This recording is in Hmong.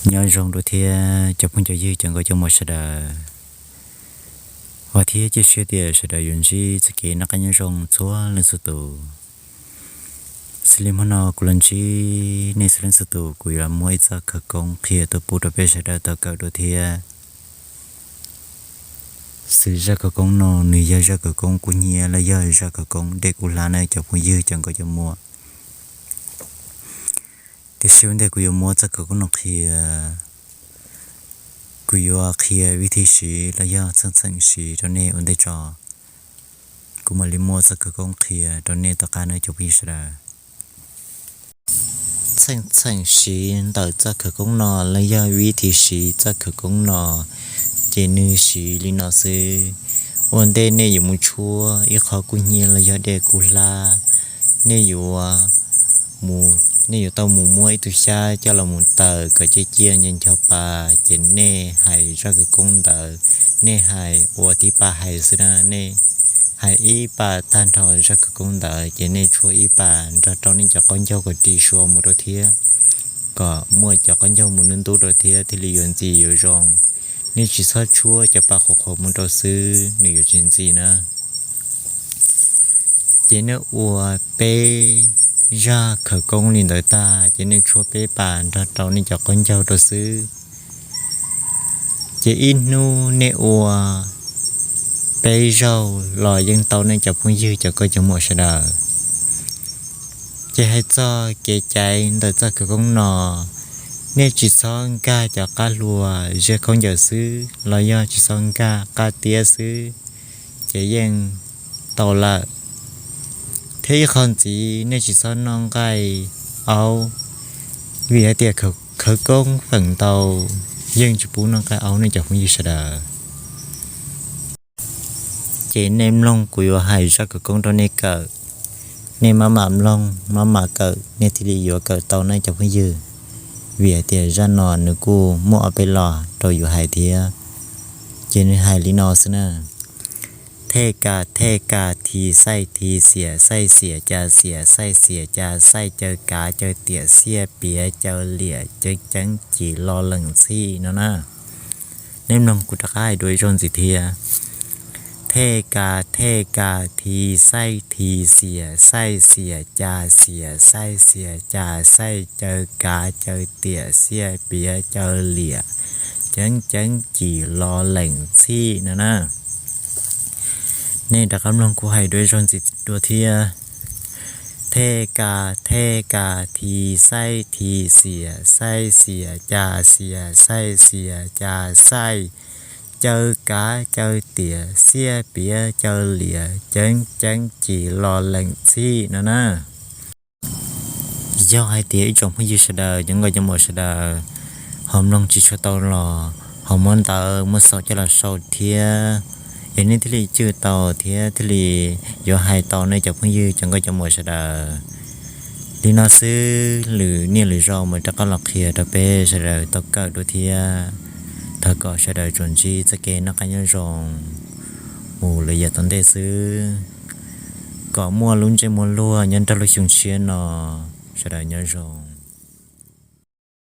Nyob zoo dua thiab cov phooj cov ywg cov nkauj cov muam sawv daws. Vam thiab cia siab tias sawv daws yuav ntsib txoj kev noj qab nyob zoo txhua leej txhua tus. Xws li hmo no kuv los ntsib nej txhua leej txhua tus, kuv yuav muab ib txoj khawv koob qhia tuaj pub rau peb sawv daws tau kawm dua thiab. Xws zaj khawv koob no nws yog zaj khawv koob kub hnyiab los yog zaj khawv koob dej kub hlab na cov phooj ywg cov nkauj cov muam. Tiam sis ua ntej kuv yuav muab txoj khawv koob no qhia, kuv yuav qhia vib thib siv los yog txheej txheem siv rau nej ua ntej tso. Kuv mam li muab txoj khawv koob qhia rau nej tom qab na cov phooj ywg sawv daws. Txheej txheem siv ntawm txoj khawv koob no los yog vib thib siv txoj khawv koob no, ces nws siv li no xwb. Ua ntej nej yuav mus tshuab ib qho kub hnyiab los yog dej kub hlab, nej yuav mus, nej yuav tau mus muab ib tug xyab coj los mus taws kom ciaj ciaj ncho ncho pa, ces nej hais zaj khawv koob ntawd, nej hais ua tib pas hais xwb na, nej hais ib pas tag nrho zaj khawv koob ntawd ces nej tshuab ib pas nrog rau nej cov qaub ncaug kom ris sua mus rau thiab, kom muaj cov qaub ncaug mus ntub ntub rau thiab thiaj li yuav ntxim yuav zoo. Nej tsis txhob tshuab cov pas qhuav qhuav mus rau xwb, nws yuav tsis ntxim na. Ces nej ua peb zaj khawv koob li ntawd tag ces nej tshuab peb pas nrog rau nej cov qaub ncaug rau xwb. Ces ib hnub nej ua peb zaug los yeej tau nej cov phooj ywg cov nkauj cov muam sawv daws. Ces hais txog kev caiv ntawm txoj khawv koob no, nej tsis txhob nkag cov qab hlua ze khaub ncaws xwb los yog tsis txhob nkag qab tiab xwb, ces yeej tau lawm. Thiab ib qho ntxiv nej tsis txhob noj nqaij aub, vim hais tias khawv koob feem ntau yeej tsis pub noj nqaij aub nej cov phooj ywg sawv daws. Ces nej mloog kuv yuav hais zaj khawv koob rau nej kawm. Nej maj mam mloog maj mam kawm nej thiaj li yuav kawm tau nej cov phooj ywg. Vim hais tias zaj no nws kuj muaj ob peb los rau yus hais thiab. Ces nws hais li no xwb na: Thej ka thej ka, thi xaij thi xiam xaij xiam ca xiam xaij xiam ca xaij, caw kav caw tiam xiaj piav caw liam, ceev ceev cim lo leem txhij no na. Nej mloog kuv rov qab hais dua ib zaug ntxiv thiab. Thej ka thej ka, thi xaij thi xiam xaij xiam ca xiam xaij xiam ca xaij, caw kav caw tiam xiaj piav caw liam, ceev ceev cim lo leem txhij no na. Nej rov qab mloog kuv hais dua ib zaug ntxiv dua thiab. Thej ka thej ka, thi xaij thi xiam xaij xiam ca xiam xaij xiam ca xaij, caw kav caw tiam xiaj piav caw liam, ceev ceev cim lo leem txhij no na. Yog hais tias ib tsoom phooj ywg sawv daws, cov nkauj cov muam sawv daws, ho mloog tsis tshua tau los ho muab ntawv muab xaus coj los sau thiab, es nej thiaj li cwj tau thiab thiaj li yuav hais tau nej cov phooj ywg cov nkauj cov muam sawv daws. Li no xwb, lwm niaj lwm zaus mam rov qab los qhia rau peb sawv daws tau kawm dua thiab. Thov kom sawv daws tsuas ntsib txoj kev noj qab nyob zoo mus lawm yav tom ntej xwb, kom muaj lub ntsej muag luag nyob nrog lub xyoo tshiab no. Sawv daws nyob zoo.